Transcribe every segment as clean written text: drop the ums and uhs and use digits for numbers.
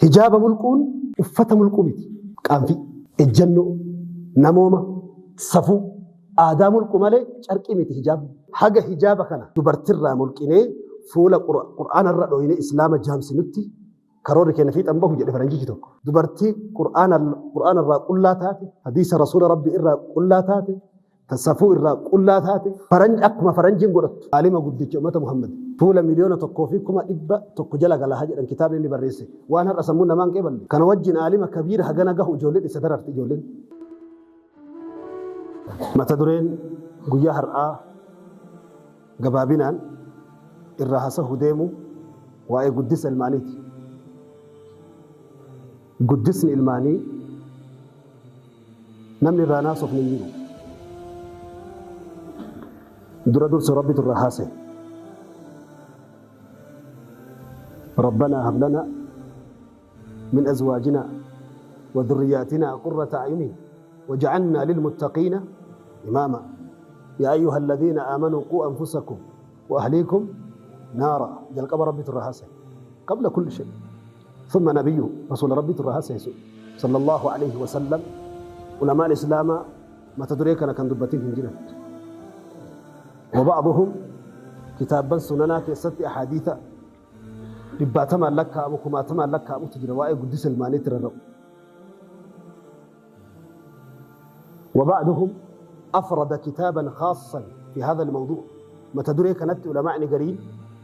Hijaaba mulquun uffata mulquu miti. Qaanfii, ejjannoo, namooma, safuu, aadaa mulqu malee carqii miti hijaabni. Haga hijaaba kana dubartirraa mulqinee fuula Qur'aanarra dhooyinee Islaama jaamsinutti karoorri keenya fiixan bahu jedhe faranjichi tokko. Dubartii Qur'aanarraa qullaa taate, hadiisa Rasuula Rabbii irraa qullaa taate, ta safuu irraa qullaa taate, akkuma faranjiin godhattu. Aalima guddicha ummata Muhammad fuula 1,100,000 jala galaa jedhan kitaabni inni barreesse. Waan har'a sammuun namaan qeeballe. Kana wajjin aalima kabiira hagana gahu ijoolleen isa dararte ijoolleen. Mata dureen guyyaa har'aa gabaabinaan irraa haasa'uu deemu waa'ee guddisa ilmaaniiti. Guddisni ilmaanii namni irraa naasofni hin jiru. Dura dursa Rabbitu irraa haasa'e. ربنا هب لنا من أزواجنا وذرياتنا قرة أعين واجعلنا للمتقين إماما. يا أيها الذين آمنوا قوا أنفسكم وأهليكم نارا. جل قبر ربي الرهاسة قبل كل شيء، ثم نبيه رسول ربي الرهاسة صلى الله عليه وسلم. علماء الإسلام ما تدريك أنا كان دبتين هنجرة، وبعضهم كتابا سننا كيست أحاديث dhibbatamaan lakkaa'amu kumaatamaan lakkaa'amutu jira waa'ee guddisa ilmaaniitti rarra'u. وبعضهم أفرد كتابا خاصا في هذا الموضوع. ما تدري كانت علماء قرين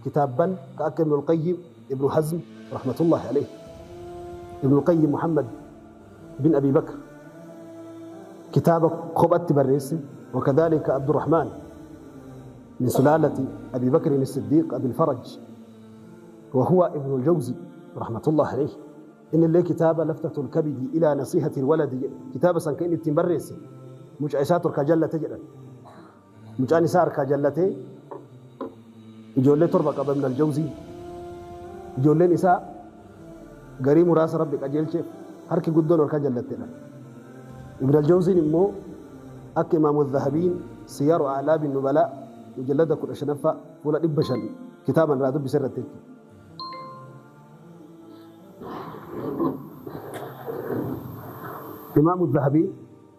كتابا كأك ابن القيم ابن حزم رحمة الله عليه، ابن القيم محمد بن أبي بكر كتاب خبأت بريسي، وكذلك عبد الرحمن من سلالة أبي بكر الصديق أبي الفرج وهو ابن الجوزي رحمة الله عليه. إن اللي كتابة لفتة الكبد إلى نصيحة الولد، كتابة سنكين التمرس مش عيسات ركجلة تجرا مش أنسار ركجلة يجول تربة قبل من الجوزي يجول نساء قريم راس ربك أجل شيف هرك قدون ركجلة تجرا. ابن الجوزي نمو أك إمام الذهبين سيار أعلام النبلاء مجلدة كل شنفة ولا إبشن كتابا رادو بسر التركي. إمام الذهبي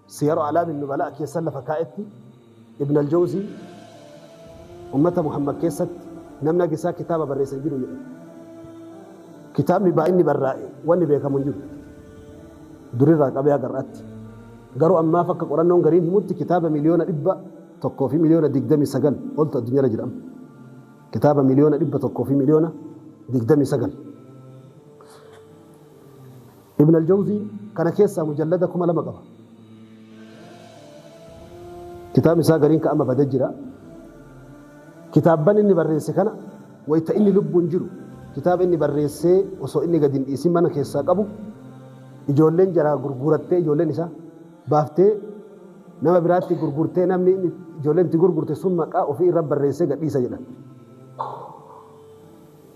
سير أعلام النبلاء كيسلف كائتي ابن الجوزي أمة محمد كيست نمنا جسا كتابة برئيس الجنو كتاب نبا إني برائي واني بيكا منجو دري راك أبيها قرأت قروا أما فك قرأنهم قرين همت كتابة 1,100,000 في 1,029,000 قلت الدنيا رجل أم كتابة 1,100,000 في 1,029,000. ابن الجوزي كان كيسا مجلدة كما لما قبل كتاب ساقرين كأما بدجرة كتاب بان إني بريسي كان ويتا إني لب جرو كتاب إني بريسي وصو إني قدين إيسي مانا كيسا قبو إجولين جرا غرغورتي إجولين إسا بافتي نما براتي غرغورتي نمني إجولين تغرغورتي ثم قاو في رب بريسي قد إيسا جدا.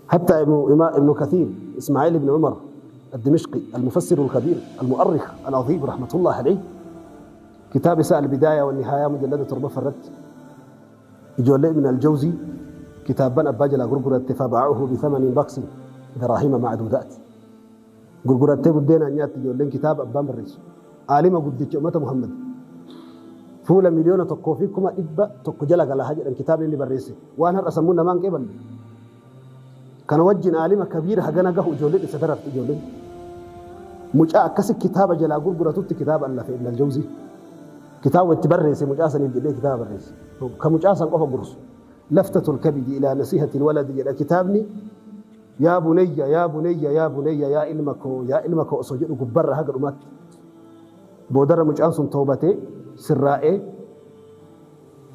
حتى ابن كثير إسماعيل بن عمر الدمشقي المفسر الكبير المؤرخ العظيم رحمة الله عليه كتاب سأل البداية والنهاية مجلدة تربة فرت يجول من الجوزي كتابا أباجل غرغرة فباعوه بثمن بخس دراهم معدودات. غرغرة بدينا أن يأتي يجول كتاب أبان بريس عالم قد أمة محمد فول 1,000,000 في كما إبا تقجل على هجر الكتاب اللي بريسي وأنا رسمونا ما قبل كان وجه عالم كبير هجنا جه جولين استدرت جولين مش أكس الكتابة جل غرغرة كتاب الله في ابن الجوزي كتاب التبرس مش أصلا يبدأ كتاب الرئيس كمش أصلا قف برس لفتة الكبد إلى نصيحة الولد إلى كتابني يا بني يا بني يا بني يا علمك يا علمك أصجئ جبر هجر مات بودر مش أصلا توبته سرائه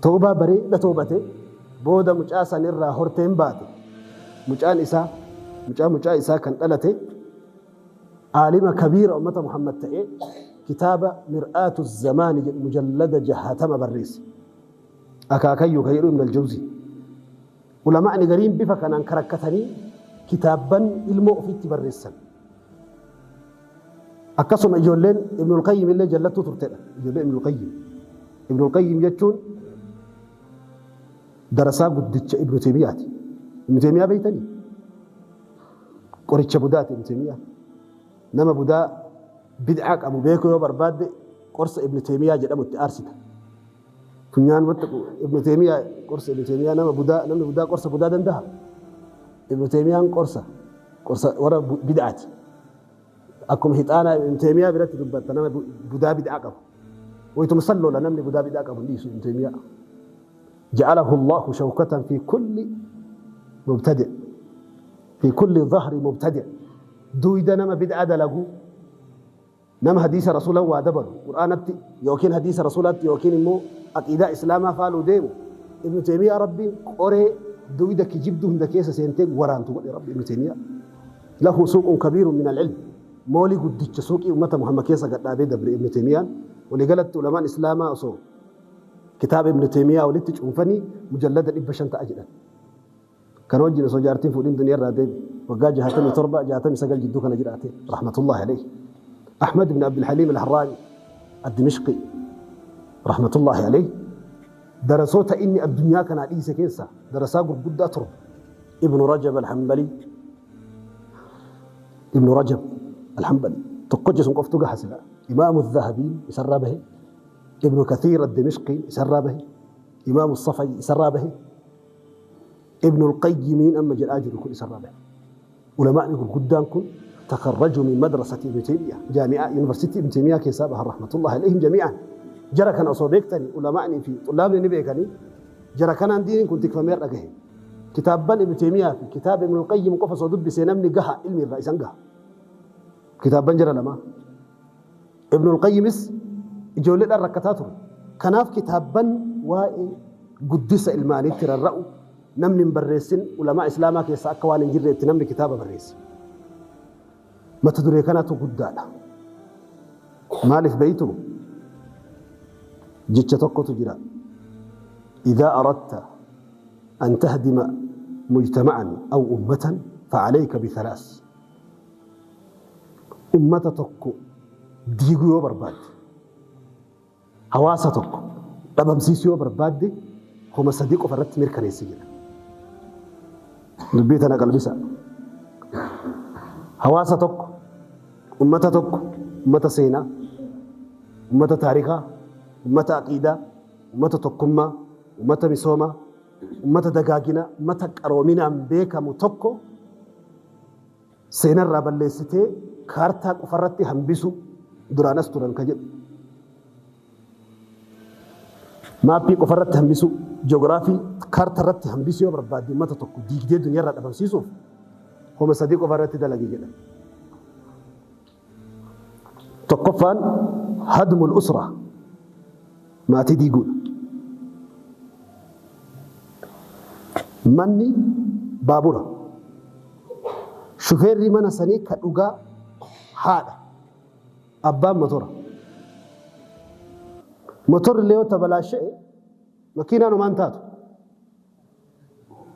توبة بري لا توبته بودا مش أصلا نرى هرتين بات مش أن إسا مش إسا كان قالته عالمة كبيرة أمة محمد تأي كتابة مرآة الزمان مجلدة جهاتما بريس أكاكيو كيرو من الجوزي علماء نقرين بفك أن كركتني كتابا المو في تبريسا أكسم إجولين ابن القيم اللي جلته ترتلع إجولين ابن القيم ابن القيم يجون درسا قد ابن تيمية ابن تيمية بيتني قريتش بدات ابن تيمية Nama budaa bid'aa qabu beekuu yoo barbaadde qorsa Ibn Taymiyaa jedhamu itti aarsita. Funyaan watti Ibn Taymiyaa qorsa Ibn Taymiyaa nama budaa namni budaa qorsa budaa danda'a. Ibn Taymiyaan qorsa qorsa warra bid'aati. Akkuma hixaanaa Ibn Taymiyaa biratti dubbatta nama budaa bid'aa qabu. Wayituma salloola namni budaa bid'aa qabu hin dhiisu Ibn Taymiyaa. جعله الله شوكة في كل مبتدع في كل ظهر مبتدع دويدا نما بدعة دلقو نما حديث رسول الله ودبر قرآن يوكين حديث رسول الله يوكين مو عقيدة إسلاما فالو ديمو ابن تيمية ربي قري دويدا كجبدو هند كيسة سينتين وران تقول ربي ابن تيمية له سوق كبير من العلم مولي قدتش سوق أمة محمد كيسة قد أبي دبر ابن تيمية واللي قالت علماء الإسلام أصول كتاب ابن تيمية ولتج أنفني مجلد الإبشان تأجلا كان وجه سجارتين فولين دنيا رادين وقا جهتني تربة جهتني سجل جدو كان جراتي رحمة الله عليه. أحمد بن عبد الحليم الحراني الدمشقي رحمة الله عليه درسوتا إني الدنيا كان عليه كيسة درسا قد أترب. ابن رجب الحنبلي ابن رجب الحنبلي تقجس قفتو حسنا. إمام الذهبي يسرى به، ابن كثير الدمشقي يسرى به، إمام الصفي يسرى به، ابن القيمين أما جل كل يسرى به. علماء يقول قدامكم تخرجوا من مدرسة ابن تيمية، جامعة يونيفرسيتي ابن تيمية كيسابها رحمة الله عليهم جميعا. جرى كان أصوبيكتني علماء في طلاب نبيكني جرى كان عندي كنت كفمير أجهن كتاب ابن تيمية في كتاب ابن القيم قفص ودب سينمني جها علمي الرئيس جها كتاب بنجر لما ابن القيم ijoollee rakkataa ture. Kanaaf kitaabban waa'ee guddisa ilmaaniitti rarra'u namni hin barreessin ulamaa islaamaa keessa akka waan hin jirreetti namni kitaaba barreesse. Mata duree kanatu guddaadha. Maaliif beeytu? Jecha tokkotu jira. إذا أردت أن تهدم مجتمعا أو أمة فعليك بثلاث. أمة tokko diiguu yoo barbaadde, hawaasa tokko dhabamsiisuu yoo barbaadde homa sadii qofa irratti mirkaneessi jedha. Dubbii tana qalbisa. Hawaasa tokko, ummata tokko, ummata seenaa, ummata taarikaa, ummata aqiidaa, ummata tokkummaa, ummata misoomaa, ummata dagaaginaa, ummata qaroominaan beekamu tokko seenarraa balleessitee kaartaa qofarratti hambisu duraanas turan ka jedhu. Maappii qofarratti hambisu, ji'oogiraafii kaartaa irratti hambisu yoo barbaadde uummata tokko diigdee duniyaarraa dhabamsiisuuf homa sadii qofarratti dalagi jedha. Tokkoffaan hadmul usra maatii diiguudha. Manni baabura. Shufeerri mana sanii ka dhugaa haadha. Abbaan motora. Motorri illee yoo tabalaasha'e makiinaan homaan taatu.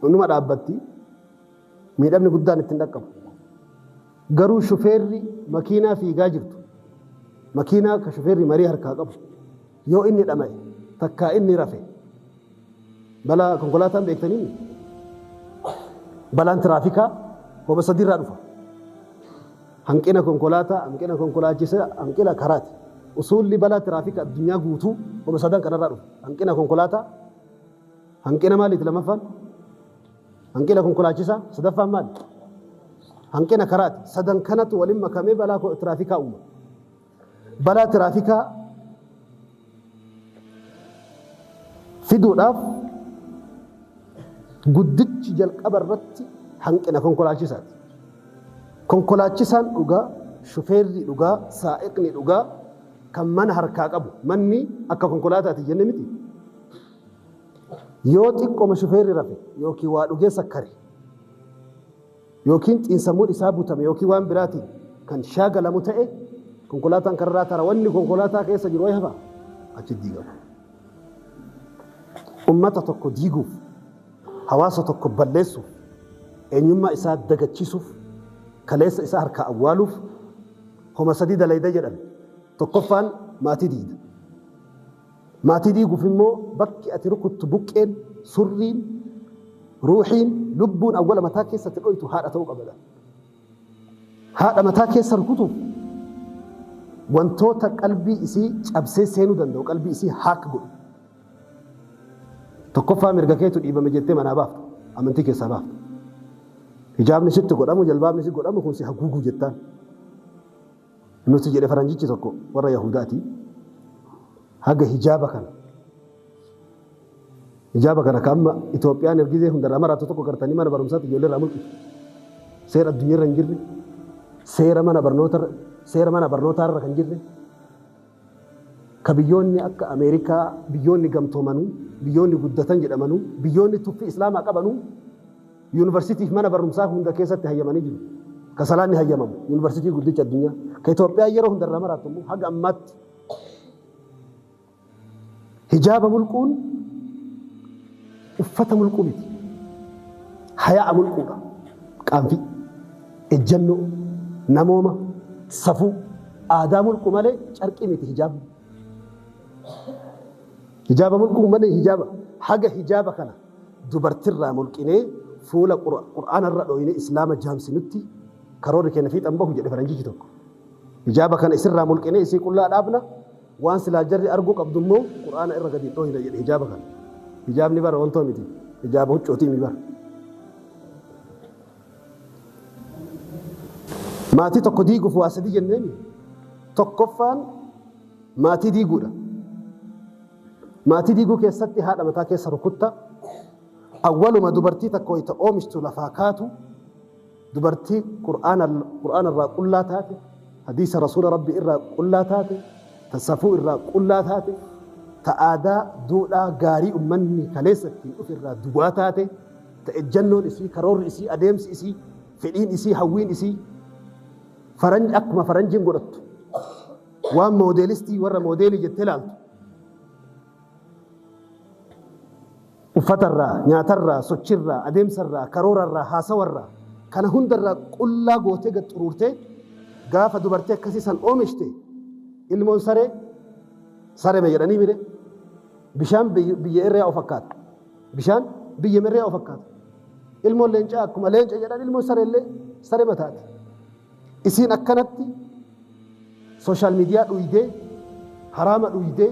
Numa dhaabbatti miidhamni guddaan ittiin dhaqqabu. Garuu shufeerri makiinaa fiigaa jirtu makiinaa ka shufeerri marii harkaa qabu yoo inni dhama'e takkaa inni rafe balaa konkolaataan beektanii balaan tiraafikaa homa sadiirraa dhufa. Hanqina konkolaataa, hanqina konkolaachisaa, hanqina karaati. Usulli balaa tiraafika addunyaa guutuu homa sadan kanarraa dhufa. Hanqina konkolaataa, hanqina maaliiti lammaffaan? Hanqina konkolaachisaa, sadaffaan maali? Hanqina karaati. Sadan kanatu waliin makamee balaa tiraafikaa uuma. Balaa tiraafikaa fiduudhaaf guddichi jalqaba irratti hanqina konkolaachisaati. Konkolaachisaan dhugaa, shufeerri dhugaa, saa'iqni dhugaa kan mana harkaa qabu. Manni akka konkolaataati jenne miti. Yoo xiqqooma shufeerri rafe yookiin waa dhugee sakkare yookiin xiinsammuun isaa butame yookiin waan biraatiin kan shaagalamu ta'e konkolaataan karraa tara wanni konkolaataa keessa jiru hafa achi diigama. Ummata tokko diiguuf, hawaasa tokko balleessuuf, eenyummaa isaa dagachiisuuf, kaleessa isaa harkaa awwaaluuf homa sadii dalayda jedhan. Tokkoffaan maatii diida. Maatii diiguuf immoo bakki ati rukuttu buqqeen, surriin, ruuxiin, lubbuun awwala mataa keessatti dhoytu haadha ta'uu qaba. Haadha mataa keessa rukutuuf wantoota qalbii isii cabsee seenuu danda'u, qalbii isii hack godhu. Tokkoffaa, mirga keetu dhiibame jettee manaa baafta, amantii keessaa baafta. Hijaabni sitti godhamu, jalbaabni sitti godhamu kun si haguuguu jettaan. Nuti, jedhe faranjichi tokko warra Yahudaati, haga hijaaba kana ka amma Itoophiyaan ergizee hundarraa maraatu tokko gartanii mana barumsaatti ijoollee irraa mul'isu. Seera addunyaarra hin jirre, seera mana barnootaa irra kan jirre, ka biyyoonni akka Ameerikaa, biyyoonni gamtoomanuu, biyyoonni guddatan jedhamanuu, biyyoonni tuffii islaamaa qabanuu yuunivarsiitiif mana barumsaa hunda keessatti hayyamanii jiru. Ka salaanni hayyamamu yuunivarsiitii guddicha addunyaa. Ka Itoophiyaa yeroo hundarraa maraatu immoo haga ammaatti hijaaba mulquun uffata mulquu miti. Hayaa mulquudha. Qaanfii, ejjannoo, namooma, safuu, aadaa mulquu malee carqii miti hijaabni. Hijaaba mulquu malee hijaaba haga hijaaba kana dubartirraa mulqinee fuula qur'aana irra dhooyine islaama jaamsinutti karoorri keenya fiixan bahu, jedhe faranjichi tokko. Hijaaba kana isirraa mulqinee isii qullaa dhaabna, waan silaa jarri arguu qabdu immoo qur'aana irra gadi dhooyina jedhe hijaaba kana. Hijaabni bara wantoo miti. Hijaaba huccootii mi bara. Maatii tokko diiguuf waa sadi jenneemi. Tokkoffaan maatii diiguudha. Maatii diiguu keessatti haadha mataa keessa rukutta. Awwaluma dubartii takka wayita oomishtu lafaa kaatu, dubartii qur'aana irraa qullaa taate, hadiisa rasuula rabbi irraa qullaa taate, ta safuu irraa qullaa taate, ta aadaa duudhaa gaarii ummanni kaleessa ittiin dhufe irraa duwwaa taate, ta ejjannoon isii, karoorri isii, adeemsi isii, fedhiin isii, hawwiin isii faranji akkuma faranjiin godhattu, waan moodeelistii warra moodeelii jettee ilaaltu, uffatarraa, nyaatarraa, sochirraa, adeemsarraa, karoorarraa, haasawarraa, kana hundarraa qullaa gootee gad xuruurtee gaafa dubartii akkasii san oomishte, ilmoon saree sareme jedhanii mire, bishaan biyya irra yaa'u fakkaata. Bishaan biyya irra yaa'u fakkaata. Ilmoon leencaa akkuma leenca jedhan, ilmoon sareellee saree mataati. Isiin akkanatti social media dhuydee, haraama dhuydee,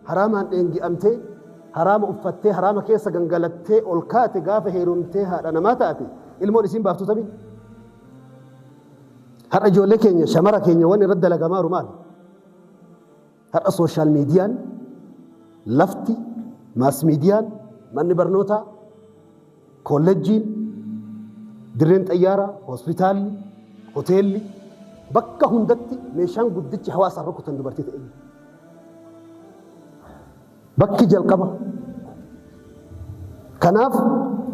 haraamaan dheengi'amtee, haraama uffattee, haraama keessa gangalattee ol kaate, gaafa heerumtee haadha namaa taate ilmoon isiin baaftu tamii? Har'a ijoollee keenya, shamara keenya wanni irratti dalagamaa jiru maali? Har'a social mediaan, lafti, mass mediaan, manni barnootaa, koolleejjiin, dirreen xayyaaraa, hospitaalli, hoteelli, bakka hundatti meeshaan guddichi hawaasa rukutan dubartii ta'e. Bakki jalqaba. Kanaaf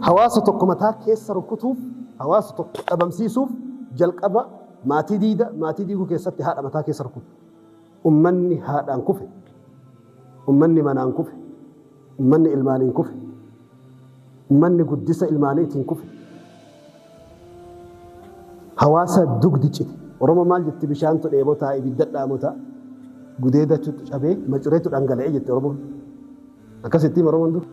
hawaasa tokko mataa keessa rukutuuf, hawaasa tokko dhabamsiisuuf jalqaba maatii diida, maatii diiguu keessatti haadha mataa keessa rukutu. Ummanni haadhaan kufe, ummanni manaan kufe, ummanni ilmaaniin kufe, ummanni guddisa ilmaaniitiin kufe. Hawaasa dugdi cite. Oromoo maal jetti? Bishaantu dheebotaa, ibidda dhaamotaa, gudeedatu cabee macureetu dhangala'ee jetti Oromoon. Akkasittiin Oromoon dur.